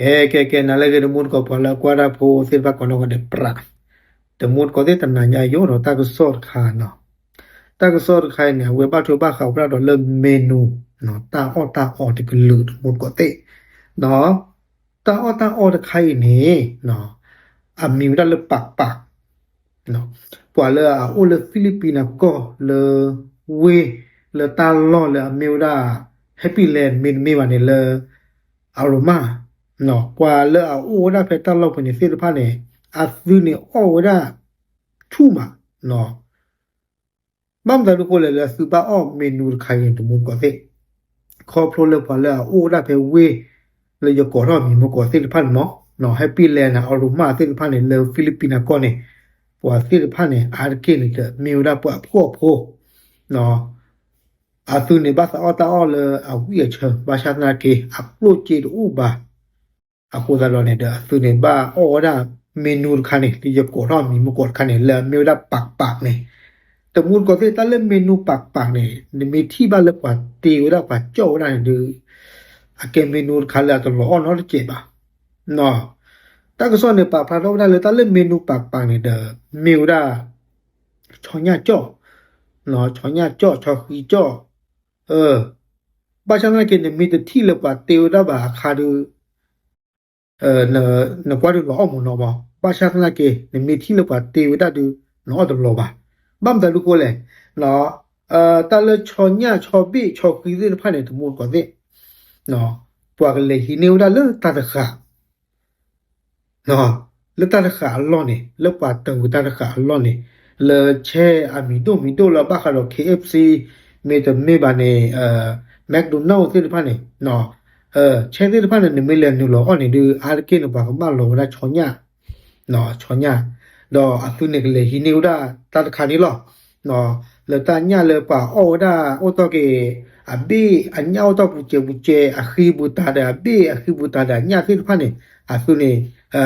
ကဲ ကဲ ကဲ နၤလၢအဂ့ၤ တမူတကိး ပှၤလၢအကွၢ်တၢ်ဖိသ့ၣ်တဖၣ်ကိးနီၢ်ဂၤဒဲး ပြး တမူတကိးသ့ၣ် တနၤညါယအိၣ်ဒီးတၢ်ကစီၣ်တခါနီၤ. တၢ်ကစီၣ်တခါအံၤန့ၣ် အဝဲဘၣ်ထွဲဘၣ်ဃးဝဲဒၣ်ဒီးလၢ menu တၢ်အီၣ်တၢ်အီတကလုာ် တမူတကိးသ့ၣ် ဒီးတၢ်အီၣ်တၢ်အီတခါအံၤန့ၣ် အမံၤဝဲဒၣ်လၢ ပးပး ပှၤလၢအအိၣ်လၢ Philippines ကီၢ်လၢ ဝ့ၢ်လၢတၢ်လီၢ်လၢအမ့ၢ်ဝဲဒၣ် Happy Land မ့တမ့ၢ်ဘၣ်န့ၣ်လၢ Aroma ပှၤလၢအအိၣ်ဝဲဒၣ်ဖဲတၢ်လီၢ်ပူၤန့ၣ်သ့ၣ်တဖၣ်န့ၣ် အသုန့ၣ်အီၣ်ဝဲဒၣ် ထူၣ်မး ဘၣ်မတၤဒုးဃိလဲၣ် လၢအသုဘၣ်အီၣ် menu တခါအံၤ တမူတကိးသ့ၣ် ခီဖျိလၢပှၤလၢအအိၣ်ဝဲဒၣ်ဖဲဝ့ၢ် လၢယကိးထီၣ်မံၤမ့ၢ်ကီးသ့ၣ်တဖၣ်န့ၣ်မ့ၢ် Happy Land န့ၣ် Aroma သ့ၣ်တဖၣ်န့ၣ် လၢ Philippines ကီၢ်န့ၣ် ပှၤသ့ၣ်တဖၣ်န့ၣ် အါတက့ၢ်န့ၣ်ဒီး မ့ၢ်ဝဲဒၣ်ပှၤဖှီၣ်ဖိ အသုန့ၣ်ဘၣ်သးအီၣ်တၢ်အီၣ်လၢအဝံၣ်အဆၢ ဘၣ်ဆၣ်သနာ်က့ အကျိၣ်စ့တအိၣ်ဘၣ် အဃိသတးဒီးန့ၣ်ဒီး အသုန့ၣ်ဘၣ်အီၣ်ဝဲဒၣ် menu တခါန့ၣ် လၢယကိးထီၣ်မံၤမ့ၢ်ကီးတခါန့ၣ် လၢအမ့ၢ်ဝဲဒၣ် ပးပး န့ၣ် တမူတကိးသ့ၣ် တၢ်လၢ menu ပးပး န့ၣ် နမ့ၢ်ထံၣ်ဘၣ်လၢပှၤတ့ဝဲဒၣ် ပှၤကၠီၣ်ဝဲဒၣ်န့ၣ်ဒီး အကဲ menu တခါလၢအတလီၤအီၣ်နီတစဲးဘၣ် တၢ်ကစီၣ်န့ၣ် ပာ်ဖျါထီၣ်ဝဲဒၣ်လၢတၢ်လၢ menu ပးပး န့ၣ်ဒီး မ့ၢ်ဝဲဒၣ် ဆီညၣ်ကၠီၣ် ဆီညၣ်ကၠီၣ် ဆီဃံကၠီၣ် ဘၣ်ဆၣ်သနာ်က့ နမ့ၢ်တထံၣ်လၢပှၤတ့ဝဲဒၣ်ဘၣ်အခါဒီး နကွၢ်ဒုးလီၤအီၣ်မ့ၢ်နီၤမး ဘၣ်ဆၣ်သနာ်က့ နမ့ၢ်ထံၣ်လၢပှၤတ့ဝဲဒၣ်ဒီး နအီၣ်တလီၤဘၣ်. ဘၣ်မတၤဒုးဃိလဲၣ် တၢ်လၢဆီညၣ်ဆီဘ့ၣ်ဆီဃံသ့ၣ်တဖၣ်န့ၣ် တမူတကိးသ့ၣ် ပှၤကလဲၤဟံးန့ၢ်ဝဲဒၣ်လၢတၢ်တဃာ် လၢတၢ်တဃာ်အလီၢ်န့ၣ် လၢပှၤတ့ဝဲတၢ်တဃာ်အလီၢ်န့ၣ် လၢဆဲအမံၤဒိၣ်မံၤဒိၣ်လၢဘၣ်ဃးဒီး K F C မ့တမ့ၢ်ဘၣ်န့ၣ် McDonald သ့ၣ်တဖၣ်န့ၣ် ဆဲသ့ၣ်တဖၣ်န့ၣ် နမ့ၢ်လဲၤနုာ်လီၤအီၣ်န့ၣ်ဒီး အါတက့ၢ်န့ၣ် ပှၤကဘၣ်လီၤဝဲဒၣ်ဆီညၣ် ဆီညၣ် ဒီးအသုန့ၣ်ကလဲၤဟံးန့ၢ်ဝဲဒၣ်တၢ်တခါန့ၣ်လီၤ. လၢတၢ်ညၣ်လၢပှၤအီၣ်ဝဲဒၣ်အိၣ်တီၢ်က့ၤ အဘ့ၣ်အညၣ်အိၣ်တီၢ်ပူၤစဲးပူၤစဲး အဃံပူၤတၤဒီးအဘ့ၣ်အဃံပူၤတၤဒီးအညၣ်သ့ၣ်တဖၣ်န့ၣ် အသုန့ၣ်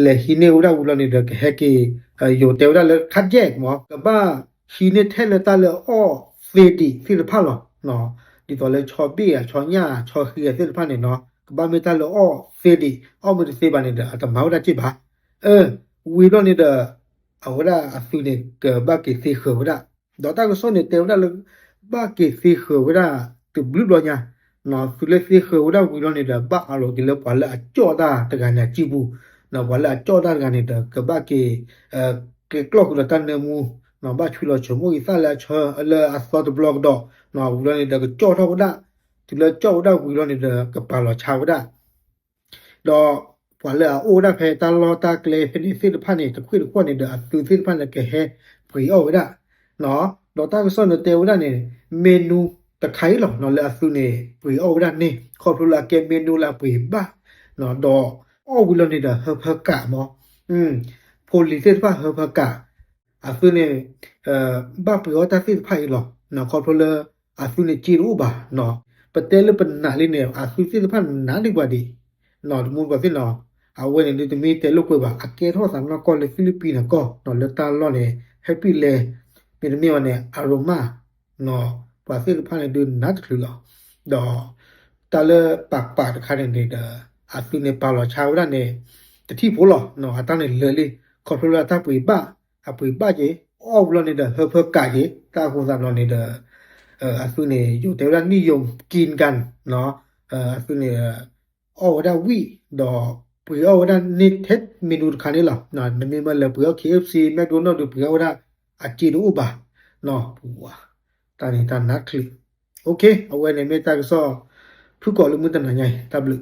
လဲၤဟံးန့ၢ်ဝဲဒၣ်ဝံၤလီၤန့ၣ်ဒီး ကဟဲက့ၤ ယိၤတဲဝဲဒၣ်လၢ ခးယဲၢ်မး ကဘၣ်ဟံးန့ၢ်ထဲလၢတၢ်လၢအီၣ်သ့ဒံးသ့ၣ်တဖၣ်လီၤ. ဒ်သိးလၢဆီဘ့ၣ် ဆီညၣ် ဆီဃံသ့ၣ်တဖၣ်န့ၣ်နီၤ ကဘၣ်မ့ၢ်တၢ်လၢအီၣ်သ့ဒံး အီၣ်မ့ၢ်တသ့ဘၣ်န့ၣ်ဒီး အတမၤဝဲဒၣ်စ့ၢ်ဘၣ်. ဝံၤလီၤန့ၣ်ဒီး အဝဲဒၣ်အသုန့ၣ် ကဘၣ်က့ၤသ့ဃၢၤဝဲဒၣ် ဒီးတၢ်ကစီၣ်န့ၣ် တဲဝဲဒၣ်လၢ ဘၣ်က့ၤသ့ဃၢၤဝဲဒၣ် တဘျုးဘျီညါ သုလၢသ့ဃၢၤဝဲဒၣ်ဝံၤလီၤန့ၣ်ဒီး ဘၣ်အးလီၤက့ၤလၢပှၤလၢအကၠီၣ်တၢ်တဂၤန့ၣ်အစုပူၤ, ပှၤလၢအကၠီၣ်တၢ်တဂၤန့ၣ်ဒီး ကဘၣ်က့ၤ ကျဲကျီၢ်ဃုာ်ဒီးတၢ်နၢမူ, ဘၣ်ဆွံလီၤဆိကမိၣ်က့ၤသၣ်လၢအဆၢလၢအသီတဘျီကဒီး, ဝံၤလီၤန့ၣ်ဒီး ကကၠီၣ်ထီၣ်ဝဲဒၣ်, တုၤလၢကၠီၣ်ဝဲဒၣ်ဝံၤလီၤန့ၣ်ဒီး ကပာ်လီၤဆါဝဲဒၣ် ဒီးပှၤလၢအအိၣ်ဝဲဒၣ်ဖဲတၢ်လီၢ်တၢ်ကျဲဖဲန့ၣ်သ့ၣ်တဖၣ်န့ၣ် တခွ့ၣ်တဃီၣ်န့ၣ်ဒီး အသုသ့ၣ်တဖၣ်န့ၣ် ကဟဲပှ့ၤအီၣ်ဝဲဒၣ်, ဒီးတၢ်ကစီၣ်န့ၣ်တဲဝဲဒၣ်န့ၣ် menu တခါအံၤလီၤ လၢအသုန့ၣ် ပှ့ၤအီၣ်ဝဲဒၣ်န့ၣ် ခီဖျိလၢအကဲ menu လၢအပှ့ၤဘၣ်, ဒီးအီၣ်ဝံၤလီၤန့ၣ်ဒီး ဟၢဖၢကးမး, ဖိလံၤသ့ၣ်တဖၣ်ဟၢဖၢကး, အသုန့ၣ် ဘၣ်ပှ့ၤအီၣ်တၢ်သ့ၣ်တဖၣ်အံၤလီၤ, ခီဖျိလၢ အသုန့ၣ်စ့တအိၣ်ဘၣ်, ပတဲလၢပနာ်လံန့ၣ် အသုသ့ၣ်တဖၣ်နာ်ဒံးပှၤဒံး, တမူတကိးသ့ၣ်နီၤ, အဝဲန့ၣ်ဒုးတမ့ၢ်တဲလိာ်ကွဲဘၣ် အကဲထီၣ်သးနီၢ်ကီၢ်လၢ Philippines ကီၢ် လၢတၢ်လီၢ်န့ၣ် Happy Land မ့တမ့ၢ်ဘၣ်န့ၣ် Aroma ပှၤသ့ၣ်တဖၣ်န့ၣ်ဒုးနးတချုးလီၤ, ဒီး တၢ်လၢပာ်ပာ်တခါန့ၣ်န့ၣ်ဒီး အသုန့ၣ်ပာ်လီၤဆါဝဲဒၣ်န့ၣ် တထံၣ်ဖိလီၤ, အတၢ်န့ၣ်လၢာ်လံ, ခီဖျိလၢအတၢ်ပှ့ၤဘၣ်, အပှ့ၤဘၣ်က့ၤ အီၣ်ဝံၤလီၤန့ၣ်ဒီး ဟၢဖၢကးက့ၤ တၢ်အဃိသတးဒီးန့ၣ်ဒီး အသုန့ၣ် ယိၤတဲဝဲဒၣ် နံၣ်ယိၤကံကၢ် အသုန့ၣ် အီၣ်ဝဲဒၣ်ဝံၣ် ဒီးပှ့ၤအီၣ်ဝဲဒၣ်န့ၣ်ထဲ menu တခါန့ၣ်လီၤ, နမ့ၢ်မ့ၢ်လဲၤပှ့ၤအီၣ် K F C McDonald ဒီးပှ့ၤအီၣ်ဝဲဒၣ် အစ့တအိၣ်ဘၣ်, တၢ်န့ၣ်တၢ်နးတချုး, အဝဲန့ၣ်မ့ၢ်တၢ်ကစီၣ် ဖုၣ်ကိာ်လၢမုၢ်တနၤညါအံၤ တၢ်ဘျုး